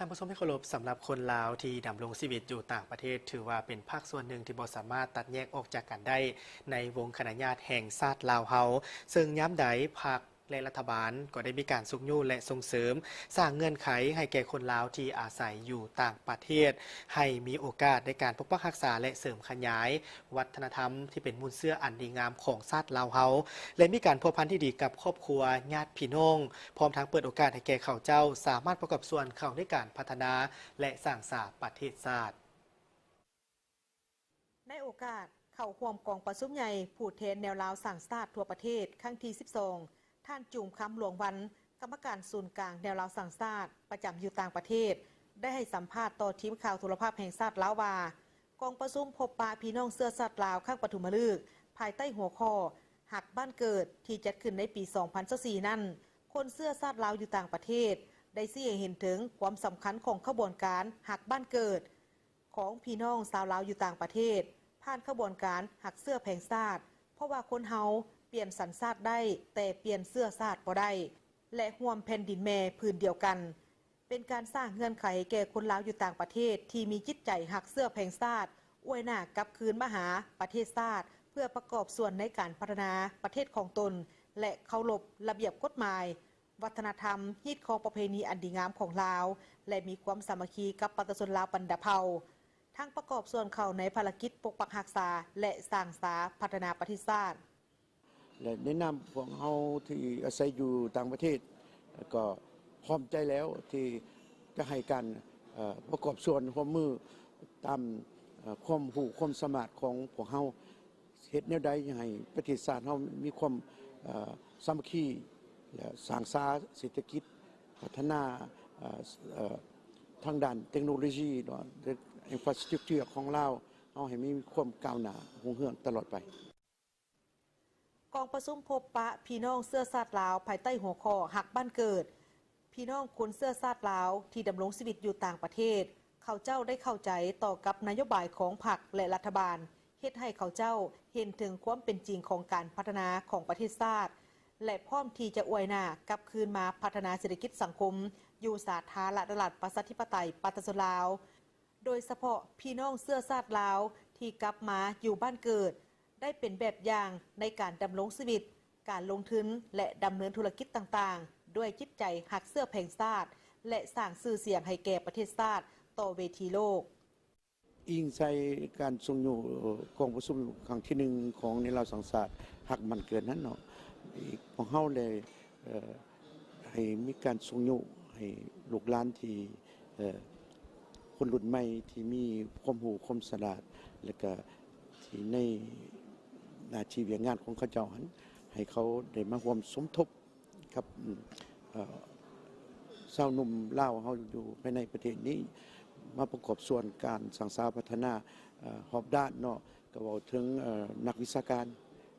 ທ່ານຜູ້ຊົມທີ່ເຄົາລົບ, ສຳລັບຄົນລາວທີ່ດຳລົງຊີວິດຢູ່ຕ່າງປະເທດ ຖືວ່າເປັນພາກສ່ວນໜຶ່ງທີ່ບໍ່ສາມາດຕັດແຍກອອກຈາກກັນໄດ້ ໃນວົງຄະນະຍາດແຫ່ງຊາດລາວເຮົາ, ເຊິ່ງຍາມໃດພັກ ແລະ ລັດຖະບານກໍໄດ້ມີການຊຸກຍູ້ ແລະ ສົ່ງເສີມ ສ້າງເງື່ອນໄຂໃຫ້ແກ່ຄົນລາວທີ່ອາໄສຢູ່ຕ່າງປະເທດ ໃຫ້ມີໂອກາດໃນການປົກປັກຮັກສາ ແລະ ເສີມຂະຫຍາຍວັດທະນະທຳທີ່ເປັນມູນເຊື້ອອັນດີງາມຂອງຊາດລາວເຮົາ ແລະ ມີການພົວພັນທີ່ດີກັບຄອບຄົວ, ຍາດພີ່ນ້ອງ, ພ້ອມທັງເປີດໂອກາດໃຫ້ແກ່ເຂົາເຈົ້າສາມາດປະກອບສ່ວນເຂົ້າໃນການພັດທະນາ ແລະ ສ້າງສາປະເທດຊາດ. ໃນໂອກາດເຂົ້າຮ່ວມກອງປະຊຸມໃຫຍ່ຜູ້ແທນແນວລາວສ້າງຊາດທົ່ວປະເທດຄັ້ງທີສິບສອງ, ທ່ານ ຈູມຄຳ ຫຼວງວັນ, ກຳມະການສູນກາງແນວລາວສ້າງຊາດ ປະຈຳຢູ່ຕ່າງປະເທດ, ໄດ້ໃຫ້ສຳພາດຕໍ່ທີມຂ່າວໂທລະພາບແຫ່ງຊາດລາວວ່າ, ກອງປະຊຸມພົບປະພີ່ນ້ອງເຊື້ອຊາດລາວຄັ້ງປະຖົມມະລຶກ ພາຍໃຕ້ຫົວຂໍ້ ຮັກບ້ານເກີດ ທີ່ຈັດຂຶ້ນໃນປີສອງພັນຊາວສີ່ນັ້ນ, ຄົນເຊື້ອຊາດລາວຢູ່ຕ່າງປະເທດ ໄດ້ຊີ້ໃຫ້ເຫັນເຖິງຄວາມສຳຄັນຂອງຂະບວນການຮັກບ້ານເກີດ ຂອງພີ່ນ້ອງຊາວລາວຢູ່ຕ່າງປະເທດ ຜ່ານຂະບວນການຮັກເຊື້ອແຜງຊາດ, ເພາະວ່າຄົນເຮົາປ່ຽນສັນຊາດໄດ້ ແຕ່ປ່ຽນເຊື້ອຊາດບໍ່ໄດ້ ແລະ ຮ່ວມແຜ່ນດິນແມ່ຜືນດຽວກັນ. ເປັນການສ້າງເງື່ອນໄຂແກ່ຄົນລາວຢູ່ຕ່າງປະເທດທີ່ມີຈິດໃຈຮັກເຊື້ອແຜງຊາດ ອວຍໜ້າກັບຄືນມາຫາປະເທດຊາດ ເພື່ອປະກອບສ່ວນໃນການພັດທະນາປະເທດຂອງຕົນ ແລະ ເຄົາລົບລະບຽບກົດໝາຍ, ວັດທະນະທຳ, ຮີດຄອງປະເພນີອັນດີງາມຂອງລາວ ແລະ ມີຄວາມສາມັກຄີກັບປະຊາຊົນລາວບັນດາເຜົ່າ, ທັງປະກອບສ່ວນເຂົ້າໃນພາລະກິດປົກປັກຮັກສາ ແລະ ສ້າງສາພັດທະນາປະເທດຊາດ. ແລະ ໃນນາມພວກເຮົາທີ່ອາໄສຢູ່ຕ່າງປະເທດ ກໍພ້ອມໃຈແລ້ວທີ່ຈະໃຫ້ການ ເອີ່ ປະກອບສ່ວນຮ່ວມມືຕາມ ເອີ່ ຄວາມຮູ້ຄວາມສາມາດຂອງພວກເຮົາ. ເຮັດແນວໃດໃຫ້ປະເທດຊາດເຮົາມີຄວາມ ເອີ່ ສາມັກຄີ ແລະ ສ້າງສາເສດຖະກິດ, ພັດທະນາ ເອີ່ ເອີ່ ທາງດ້ານເຕັກໂນໂລຊີເນາະ ອິນຟາສະຕຣັກເຈີຂອງລາວເຮົາໃຫ້ມີຄວາມກ້າວໜ້າຮຸ່ງເຮືອງຕະຫຼອດໄປ. ກອງປະຊຸມພົບປະພີ່ນ້ອງເຊື້ອຊາດລາວ ພາຍໃຕ້ຫົວຂໍ້ ຮັກບ້ານເກີດ. ພີ່ນ້ອງຄົນເຊື້ອຊາດລາວທີ່ດຳລົງຊີວິດຢູ່ຕ່າງປະເທດ ເຂົາເຈົ້າໄດ້ເຂົ້າໃຈຕໍ່ກັບນະໂຍບາຍຂອງພັກ ແລະ ລັດຖະບານ, ເຮັດໃຫ້ເຂົາເຈົ້າເຫັນເຖິງຄວາມເປັນຈິງຂອງການພັດທະນາຂອງປະເທດຊາດ ແລະ ພ້ອມທີ່ຈະອວຍໜ້າກັບຄືນມາພັດທະນາເສດຖະກິດສັງຄົມ ຢູ່ສາທາລະນະລັດ ປະຊາທິປະໄຕ ປະຊາຊົນລາວ. ໂດຍສະເພາະພີ່ນ້ອງເຊື້ອຊາດລາວທີ່ກັບມາຢູ່ບ້ານເກີດ ໄດ້ເປັນແບບຢ່າງໃນການດຳລົງຊີວິດ, ການລົງທຶນ ແລະ ດຳເນີນທຸລະກິດຕ່າງໆ ດ້ວຍຈິດໃຈຮັກເຊື້ອແຜງຊາດ ແລະ ສ້າງຊື່ສຽງໃຫ້ແກ່ປະເທດຊາດຕໍ່ເວທີໂລກ. ອີງໃສ່ການຊົງຍູ້ກອງປະຊຸມຄັ້ງທີໜຶ່ງຂອງແນວລາວສ້າງຊາດ ຮັກບ້ານເກີດນັ້ນເນາະ, ພວກເຮົາໄດ້ ເອີ່ ໃຫ້ມີການຊົງຍູ້ໃຫ້ລູກຫຼານທີ່ ເອີ່ ຄົນລຸ້ນໃໝ່ທີ່ມີຄວາມຮູ້ຄວາມສະຫຼາດ ແລະກະທີ່ໃນໜ້າທີ່ວຽກງານຂອງເຂົາເຈົ້າຫັ້ນ ໃຫ້ເຂົາໄດ້ມາຮ່ວມສົມທົບກັບ ເອີ່ ຊາວໜຸ່ມລາວເຮົາຢູ່ພາຍໃນປະເທດນີ້ ມາປະກອບສ່ວນການສ້າງສາພັດທະນາ ເອີ່ ຮອບດ້ານເນາະ, ກໍເວົ້າເຖິງ ເອີ່ ນັກວິຊາການ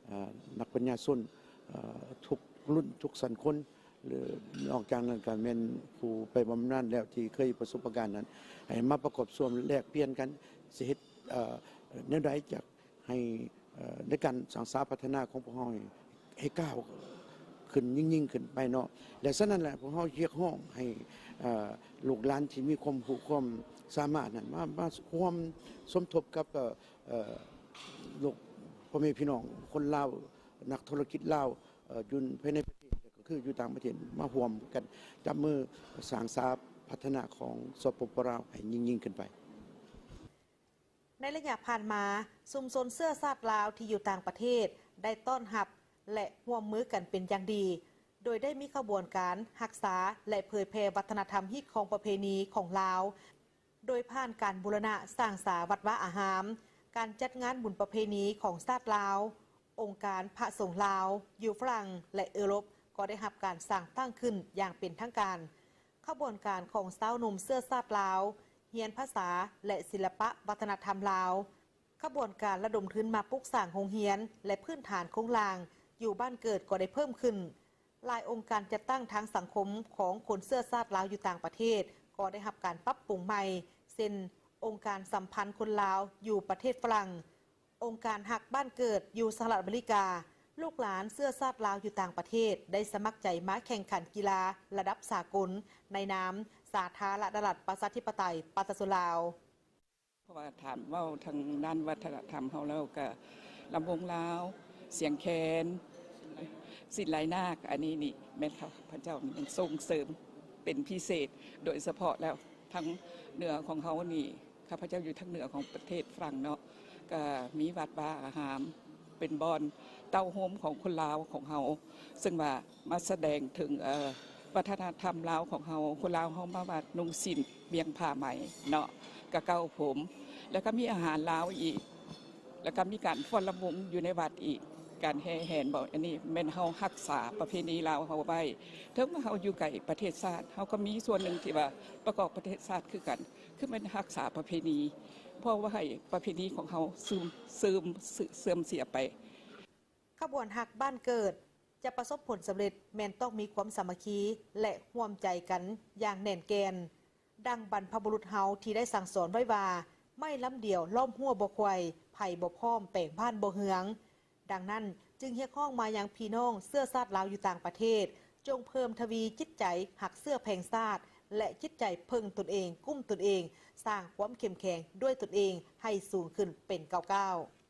ເອີ່ ນັກປັນຍາຊົນ ເອີ່ ທຸກລຸ້ນທຸກຊັ້ນຄົນ ຫຼື ນອກຈາກນັ້ນກໍແມ່ນຜູ້ໄປບຳນານແລ້ວທີ່ເຄີຍປະສົບປະການນັ້ນ ໃຫ້ມາປະກອບສ່ວນແລກປ່ຽນກັນ ຊິເຮັດ ເອີ່ ແນວໃດຈະໃຫ້ ເອີ່ ໃນການສ້າງສາພັດທະນາຂອງພວກເຮົາໃຫ້ ໃຫ້ກ້າວຂຶ້ນ ຍິ່ງໆຂຶ້ນໄປເນາະ. ແລະ ສະນັ້ນແຫຼະ ພວກເຮົາຮຽກຮ້ອງໃຫ້ ເອີ່ ລູກຫຼານທີ່ມີຄວາມຮູ້ຄວາມສາມາດນັ້ນ ມາ ມາຮ່ວມສົມທົບກັບ ເອີ່ ເອີ່ ລູກ ພໍ່ແມ່ພີ່ນ້ອງຄົນລາວ ນັກທຸລະກິດລາວ ເອີ່ ຢູ່ພາຍໃນປະເທດ ແລະ ກໍຄືຢູ່ຕ່າງປະເທດ ມາຮ່ວມກັນຈັບມືສ້າງສາພັດທະນາຂອງ ສປປ ລາວ ໃຫ້ຍິ່ງໆຂຶ້ນໄປ. ໃນໄລຍະຜ່ານມາ, ຊຸມຊົນເຊື້ອຊາດລາວທີ່ຢູ່ຕ່າງປະເທດໄດ້ຕ້ອນຮັບ ແລະ ຮ່ວມມືກັນເປັນຢ່າງດີ, ໂດຍໄດ້ມີຂະບວນການຮັກສາ ແລະ ເຜີຍແຜ່ວັດທະນະທຳຮີດຄອງປະເພນີຂອງລາວ, ໂດຍຜ່ານການບູລະນະສ້າງສາວັດວາອາຮາມ, ການຈັດງານບຸນປະເພນີຂອງຊາດລາວ, ອົງການພະສົງລາວຢູ່ຝຣັ່ງ ແລະ ເອີຣົບ ກໍໄດ້ຮັບການສ້າງຕັ້ງຂຶ້ນຢ່າງເປັນທາງການ. ຂະບວນການຂອງຊາວໜຸ່ມເຊື້ອຊາດລາວ ຮຽນພາສາ ແລະ ສິລະປະວັດທະນະທຳລາວ, ຂະບວນການລະດົມທຶນມາປຸກສ້າງໂຮງຮຽນ ແລະ ພື້ນຖານໂຄງລ່າງຢູ່ບ້ານເກີດກໍໄດ້ເພີ່ມຂຶ້ນ. ຫຼາຍອົງການຈັດຕັ້ງທາງສັງຄົມຂອງຄົນເຊື້ອຊາດລາວຢູ່ຕ່າງປະເທດກໍໄດ້ຮັບການປັບປຸງໃໝ່, ເຊັ່ນ ອົງການສຳພັນຄົນລາວຢູ່ປະເທດຝຣັ່ງ, ອົງການຮັກບ້ານເກີດຢູ່ສະຫະລັດອາເມລິກາ, ລູກຫຼານເຊື້ອຊາດລາວຢູ່ຕ່າງປະເທດໄດ້ສະໝັກໃຈມາແຂ່ງຂັນກິລາລະດັບສາກົນໃນນາມ ສາທາລະນະລັດ ປະຊາທິປະໄຕ ປະຊາຊົນລາວ. ເພາະວ່າຖາມເວົ້າທາງດ້ານວັດທະນະທຳເຮົາແລ້ວ ກະລຳວົງລາວ, ສຽງແຄນ, ສິນໄຫຼນາກ ອັນນີ້ນີ້ແມ່ນຂ້າພະເຈົ້ານີ້ຍັງສົ່ງເສີມເປັນພິເສດ. ໂດຍສະເພາະແລ້ວທາງເໜືອຂອງເຮົານີ້ ຂ້າພະເຈົ້າຢູ່ທາງເໜືອຂອງປະເທດຝຣັ່ງເນາະ ກະມີວັດວາອາຮາມ ເປັນບ່ອນເຕົ້າໂຮມຂອງຄົນລາວຂອງເຮົາ ເຊິ່ງວ່າມາສະແດງເຖິງ ເອີ ວັດທະນະທຳລາວຂອງເຮົາ. ຄົນລາວເຮົາມາວັດນຸ່ງສິ້ນບ່ຽງຜ້າໄໝເນາະ ກະເກົ້າຜົມ ແລ້ວກະມີອາຫານລາວອີກ ແລ້ວກະມີການຟ້ອນລຳວົງຢູ່ໃນວັດອີກ ການແຫ່ແຫນບໍ ອັນນີ້ແມ່ນເຮົາຮັກສາປະເພນີລາວເຮົາໄວ້. ເຖິງວ່າເຮົາຢູ່ໄກປະເທດຊາດ ເຮົາກໍມີສ່ວນໜຶ່ງທີ່ວ່າປະກອບປະເທດຊາດຄືກັນ ຄືແມ່ນຮັກສາປະເພນີ ເພາະວ່າໃຫ້ປະເພນີຂອງເຮົາເສື່ອມ ເສື່ອມ ເສື່ອມເສຍໄປ. ຂະບວນຮັກບ້ານເກີດຈະປະສົບຜົນສຳເລັດ ແມ່ນຕ້ອງມີຄວາມສາມັກຄີ ແລະ ຮ່ວມໃຈກັນຢ່າງແໜ້ນແກ່ນ. ດັ່ງບັນພະບຸລຸດເຮົາທີ່ໄດ້ສັ່ງສອນໄວ້ວ່າ ໄມ້ລຳດຽວລ້ອມຮົ້ວບໍ່ໄຂວ່, ໃຜບໍ່ພ້ອມແປງບ້ານບໍ່ເຮືອງ. ດັ່ງນັ້ນຈຶ່ງຮຽກຮ້ອງມາຍັງພີ່ນ້ອງເຊື້ອຊາດລາວຢູ່ຕ່າງປະເທດ ຈົ່ງເພີ່ມທະວີຈິດໃຈຮັກເຊື້ອແພງຊາດ ແລະ ຈິດໃຈເພິ່ງຕົນເອງ, ກຸ້ມຕົນເອງ, ສ້າງຄວາມເຂັ້ມແຂງດ້ວຍຕົນເອງໃຫ້ສູງຂຶ້ນເປັນກ້າວໆ.